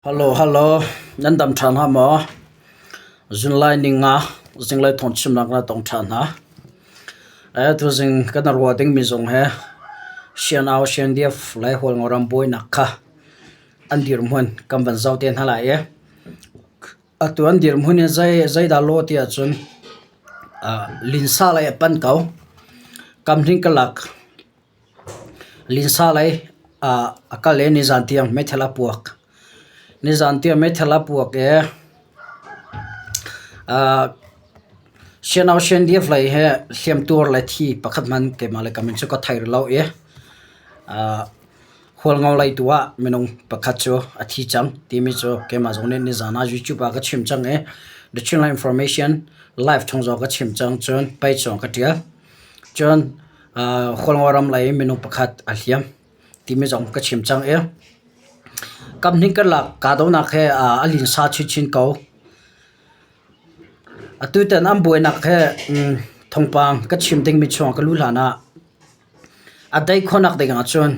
Hallo, hallo, nan dam ṭhan hnga maw? Zunlai ninga zinglei thawngchimnak na tong ṭhan hna. Tuzing kan ruah dingmi zong he Sianau Siandiaf le Hualngoram buainak kha an dirhmun kan van zoh te hna lai i atu an dirhmun hi zeidah law ti ahcun linsa lei a panh ko. Kamhling kalak Linsa lei ah a kal i nizaan tiang meithal a puak. Nizaan tiang meithal a puak i Sianau Siandiaf lei hi hliamtuar le thi pakhat hmanh keimah le ka min cu ka thei rih lo i Hualngo lei tu ah minung pakhat cu a thi cang timi cu keimah zong nih nizaan ah YouTube ah ka chim cang i The Chinland Information live chung zong ka chim cang cun page zong ka ṭial. Cun Hualngo ram lei minung pakhat a hliam timi zong ka chim cang i kamhning karlak kahdohnak he a linsa chinchin ko. Atutan an buainak he thawngpang ka chim dingmi chung ka luh hlan ah a dai khawhnak ding ahcun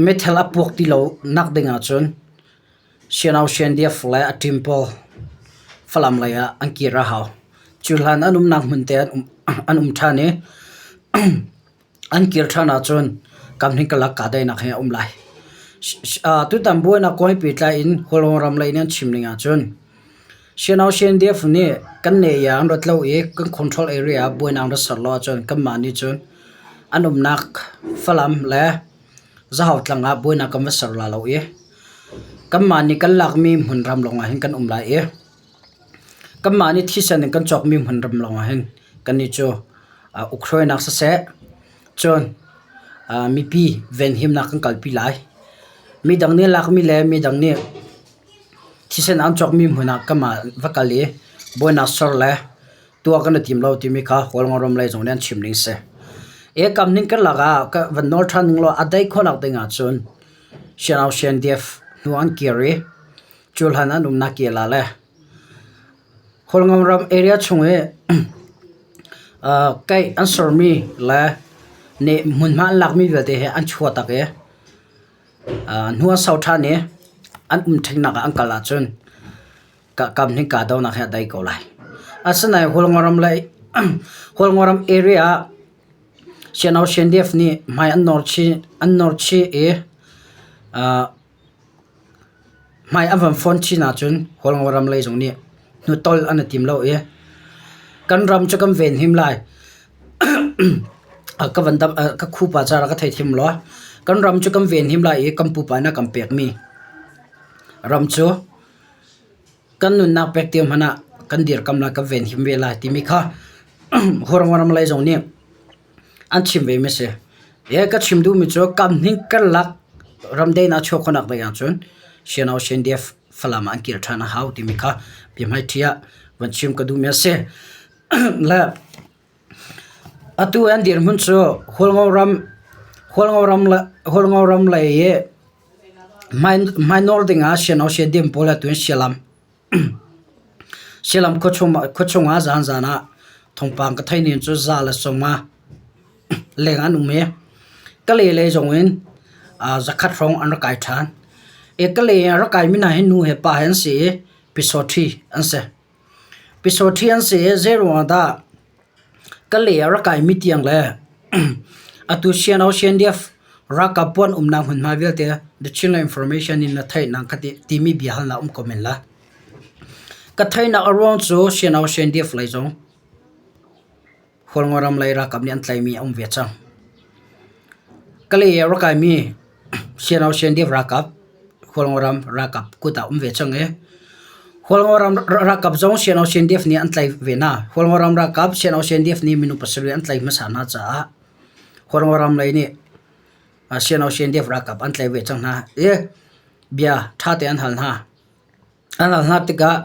meithal a puak ti lo nak ding ahcun Sianau Siandiaf le a team pawl Falam lei ah an kir a hau. Cu hlan an umnak hmun te an um ṭhan i an kir ṭhan ahcun kamhning kalak kahdaihnak hi a um lai. Tutan buainak kong he pehtlai in Hualngo ram lei nih an chim ning ahcun Sianau Siandiaf nih kan ne i an rat lo i kan control area ah buainak an rat ser lo ahcun kanmah nih cun an umnak Falam le Zahau tlang ah buainak kan va ser la lo i kanmah nih kan lakmi hmunram lawngah hin kan um lai i kanmah nih thisen in kan cawkmi hmunram lawngah hin kannih cu ukhruainak siseh cun mipi venhimnak kan kalpi lai. Midang nih lakmi le midang nih thisen an cawkmi hmun ah kanmah va kal i buainak ser le tuah kan i tim lo timi kha Kawlngaram lei zong nih an chim ning si. E kam ning kan lak ah ka van nawl ṭhan ning law a dai khawhnak ding ahcun Sianau Siandiaf hnu an kir i cu hlan an umnak kil ah le Kawlngaram area chung i kaih an sermi le nih hmunhma an lakmi vialte hi an chuah tak i hnu an sau ṭhan i an um ṭhingnak ah an kal ahcun Kam hi kahdohnak hi a dai ko lai. Asinain Hualngoram le Hualngoram area ah Sianau CNDF nih hmai an nawr chih an nawr chih i hmai an van fawn chin ahcun Hualngoram lei zong nih hnutol an i tim lo i kan ram cu kan venhim lai. Ka van dam ka khupa cara ka thei thim law kan ram cu kan venhim lai i kan pupa nih a kan pekmi ram cu Kan nunnak pek tiang hmanh ah kan dirkam lai, kan venhim ve lai timi kha Huaram lei zong nih an chim ve mi a si. Ka chim duhmi cu kamhning karlak ramdaihnak chuah khawhnak ding ahcun Sianau CNDF Falam ah an kir ṭhan a hau timi kha biahmaiṭhi ah van chim ka duhmi a si. Le atu an dirhmun cu Hualngo ram lei i Hmainawr dingah sianau siadim pawl atu in sialam sialam khuachung ah zanzan ah thawngpang ka theih ning cu za le sawmnga leng an um i Kalay lei zong in zakhat hrawng an rak kai ṭhan. Kalay in a rak kaimi hna hi nu he pa he an si i pisawṭhi an si. Pisawṭhi an si i zeiruang ah dah Kalay ah rak kaimi tiang le atu Sianau CNDF ralkap puan umnak hmunhma vialte The Chinland Information in na theihnak ka timi biahalnak um ko men la. Ka theihnak a ruang cu Sianau CNDF lei zong Hualngoram lei ralkap nih an tlaihmi a um ve cang. Kalay ah rak kaimi Sianau CNDF ralkap Hualngoram ralkap kut ah um ve cang i Hualngoram ralkap zong Sianau CNDF nih an tlaih ve hna. Hualngoram ralkap Sianau CNDF nih minung pasarih an tlaih hmasa hna caah Hualngoram lei nih Sianau CNDF ralkap an tlaih ve cang hna i bia ṭha tein an hal hna. An hal hna tikah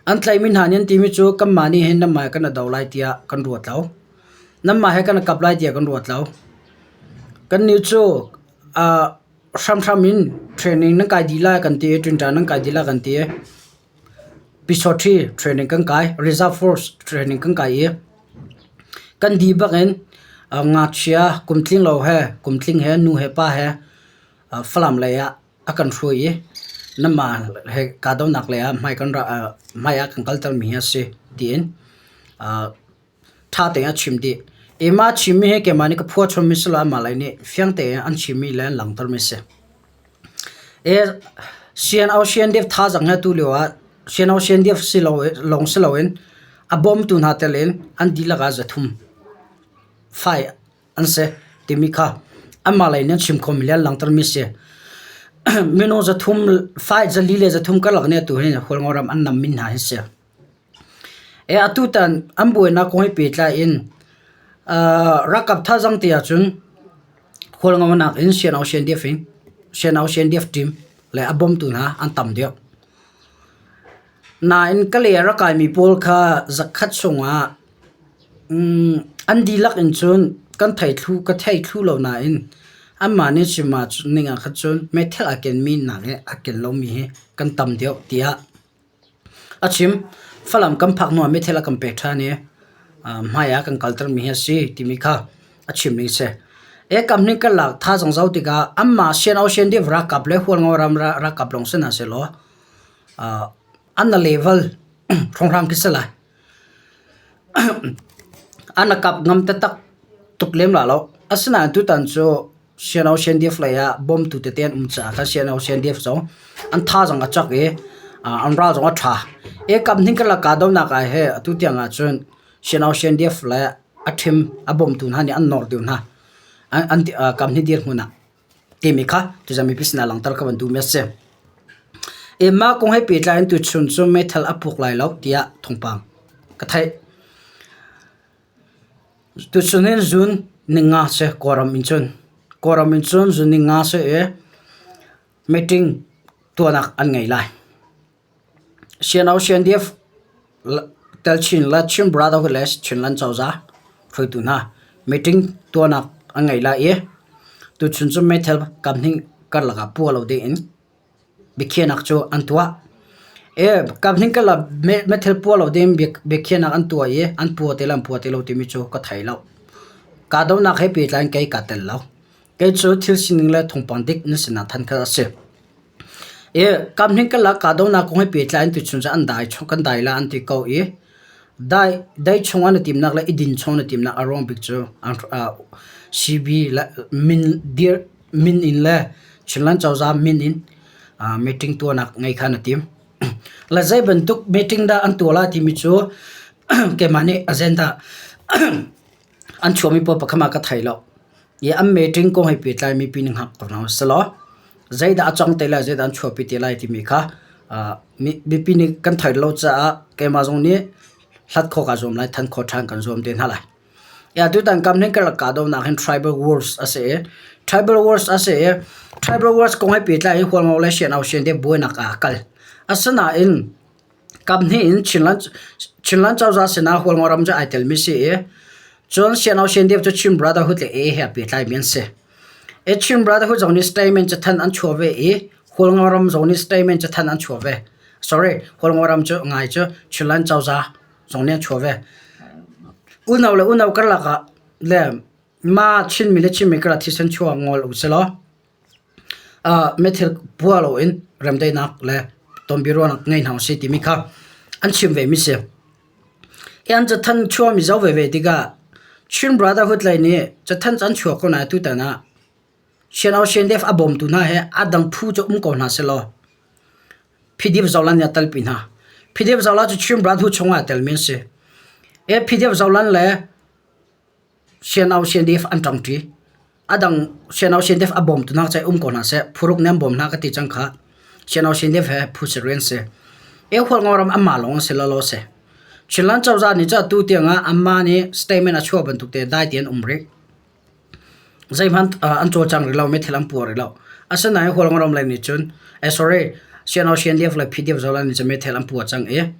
an tlaihmi hna nih an timi cu kanmah nih hin nanmah he kan i do lai tiah kan ruat lo. Nanmah he kan i kap lai tiah kan ruat lo. Kannih cu hramhram in training nan kai dih lai kan ti i ṭinṭan nan kai dih lai kan ti i Pisawṭhi training kan kai, Reserve Force training kan kai i kan dih bak in ngakchia kum tling lo he kum tling he nu he pa he Falam lei ah a kan hruai i. Nanmah he kahdohnak lei ah hmai kan hmai ah kan kaltermi hi a si tiin ṭha tein a chim dih. I mah chimmi hi keimah nih ka phuah chommi si lo amah lei nih fiang tein an chimmi le an langhtermi a si. CNO-CNDF thazaang hi atu lio ah CNO-CNDF lawng si loin a bawmtu hna tel in an dihlak ah 300 fai an si timi kha anmah lei nih an chim khawhmi le an langhtermi a si. Minung 300 fai 400 le 300 karlak nih atu hin Hualngo ram an nammi hna hi a si. Atutan an buainak kong he pehtlai in ralkap thazaang ti ahcun Hualngonak in CNO-CNDF team le a bawmtu hna an tam deuh. Nain Kalay a rak kaimi pawl kha zakhat chungah an dihlak in cun kan thei thlu ka thei thlu lo nain anmah nih chim ning ah khan cun meithal aa kenmi nakin aa ken lomi hi kan tam deuh tiah A chim. Falam kan phak hnuah meithal a kan pek ṭhan i hmai ah kan kaltermi hi a si timi kha a chimmi a si. E kam hnih kan lak thazaang zoh tikah anmah CNO CNDF ralkap le Hualngo ram ralkap lawng si hna sehlaw an na level hrawnghrang khi si lai. An na kap ngam taktak tuk lem la lo. Asinain tutan cu CNO CNDF lei ah bawmtu tete an um caah khan CNO CNDF zong an thazaang a cak i an ral zong a ṭha. E kam hnih karlak kahdohnak ah he atu tiang ahcun CNO CNDF le a ṭhim a bawmtu hna nih an nawr deuh hna. An kam hnih dirhmun ah timi kha tuzan mipi sinah langhter ka van duhmi a si. E mah kong he pehtlai in tuchun cu meithal a puak lai lo tiah thawngpang ka theih. Tuchun hin zun ninga si Kawlram in cun. Kawlram in cun zun ninga si i meeting tuahnak an ngei lai. CNO CNDF tel chin le Chin Brotherhood le Chinland cozah hruaitu hna meeting tuahnak an ngei lai i tuchun cu meithal kamhnih karlak ah puah lo ding in Biakhiahnak cu an tuah. Kaphnih karlak meithal puah lo ding biakhiahnak an tuah i an puah ti le an puah ti lo timi cu ka thei lo. Kahdohnak he pehtlai in kei kaa tel lo. Kei cu thil sining le thawngpang dik na sinah thanh kha a si. Kaphnih karlak kahdohnak kong he pehtlai in tuchun cu an dai kan dai la an ti ko i dai dai chung ah na timnak le i din chung na timnak a ruang bik cu CB le min dir min in le Chinland cozah min in meeting tuahnak ngei kha na tim. Le zei bantuk meeting dah an tuah lai timi cu keimah nih agenda an chuahmi pawl pakhat ah ka thei lo. I an meeting kong he pehtlai mipi nih hngak ko hna usih law zeidah a cang te lai, zeidah an chuahpi te lai timi kha mipi nih kan theih lo caah keimah zong nih hlat khawh kaa zuam lai, than khawh ṭhan kan zuam te hna lai. Tutan kam hin ka rak kahdohnak hin tribal wars a si i tribal wars a si i tribal wars kong he pehtlai in Hualngo le Sian Sian te buainak ah a kal. Asinain kam hnih in Chinland Chinland cozah sinah Hualngo ram cu ai telmi si i cun Sian Sian Dep cu Chin Brotherhood le AA he aa pehtlaimi an si. I Chin Brotherhood zong nih statement cathanh an chuah ve i Hualngo ram zong nih statement cathanh an chuah ve. Sorry, Hualngo ram cu ngai cu Chinland cozah zong nih an chuah ve. Unau le unau karlak ah le ma Chinmi le Chinmi karlak thisen chuah ngol u selaw meithil pua loin remdaihnak le tonbiaruahnak ngei hna usih timi kha an chim vemi si. An cathanh chuahmi zoh veve tikah Chin Brotherhood lei nih cathanh an chuah ko nain tutan ah Sian CNDF a bawmtu hna he a dang phu cu um ko hna selaw PDF Zolan nih a telpi hna. PDF Zolan cu Chin Brotherhood chungah aa telmi an si. E PDF Zolan le CNO CNDF an ṭangṭi. A dang CNO CNDF a bawmtu hna cai um ko hna seh. Phuruk nih an bawm hna ka ti cang kha. CNO CNDF he phu sarih an si. E Hualngo ram anmah lawng an si lawlaw si. Chinland cozah nih cu atu tiangah anmah nih statement a chuah bantuk te dai tein um rih. Zeihmanh an cawlcang rih lo, meithal an puah rih lo. Asinain Hualngoram lei nih cun, eh sorry, CNO CNDF le PDF Zoland nih cun meithal an puah cang i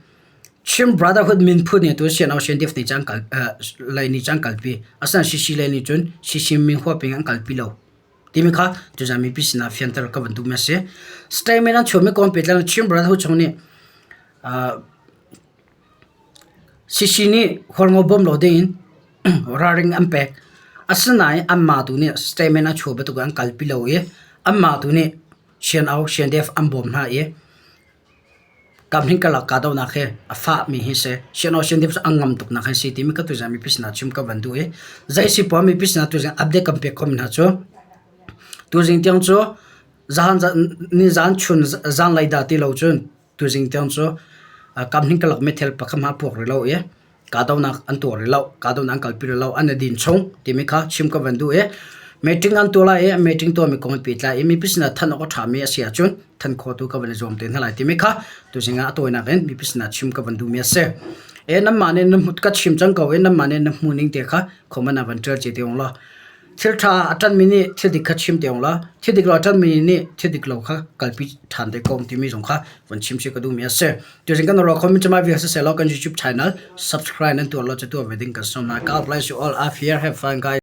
Chin Brotherhood minphun nih tu CNO CNDF nih cun an kal lei nih cun an kalpi. Asinain CC lei nih cun CC min huap in an kalpi lo. Timi kha tuzan mipi sinah fianter ka van duhmi a si. Statement an chuahmi kong pehtlai Chin Brotherhood chung nih CC nih Hualngo bawm lo dingin ralring an pek. Asinain anmah tu nih statement a chuah bantuk in an kalpi lo i anmah tu nih CNO, CNDF an bawm hna i kamhning karlak kahdohnak hi a fahmi hi si. CNO, CNDF cu an ngam tuknak hi si timi ka tuzaan mipi sinah chim ka van duh i zei si poah mipi sinah tuzing update kan pek khomi hna cu tuzing tiang cu zahan nizaan chun zanlei dah ti lo cun Tuzing tiang cu kamhning karlak meithal pakhat hmanh a puak rih lo i kahdohnak an tuah rih lo, kahdohnak an kalpi rih lo, an i din chung timi kha chim ka van duh i meeting an tuah lai i meeting tuahmi kong he pehtlai i mipi sinah thanh awk a ṭhami a si ahcun thanh khawhtu ka van i zuam te hna lai timi kha tuzing ah a tawinak in mipi sinah chim ka van duhmi a si. E nanmah nih na ka chim cang ko i nanmah nih na hmuhning te kha comment ah van ṭial chih te ung law Thil ṭha a ṭanmi nih thil dik kha chim te ung law thil dik lo a ṭanmi nih thil dik lo kha kalpi ṭhan te ko timi zong kha von chim si ka duhmi a si. Tuzing kan ruah khomi cumai vial siseh law kan YouTube channel subscribe nan tuah law cu tuah ve ding kan sawm hna. God bless you all. Up here. Have fun guys.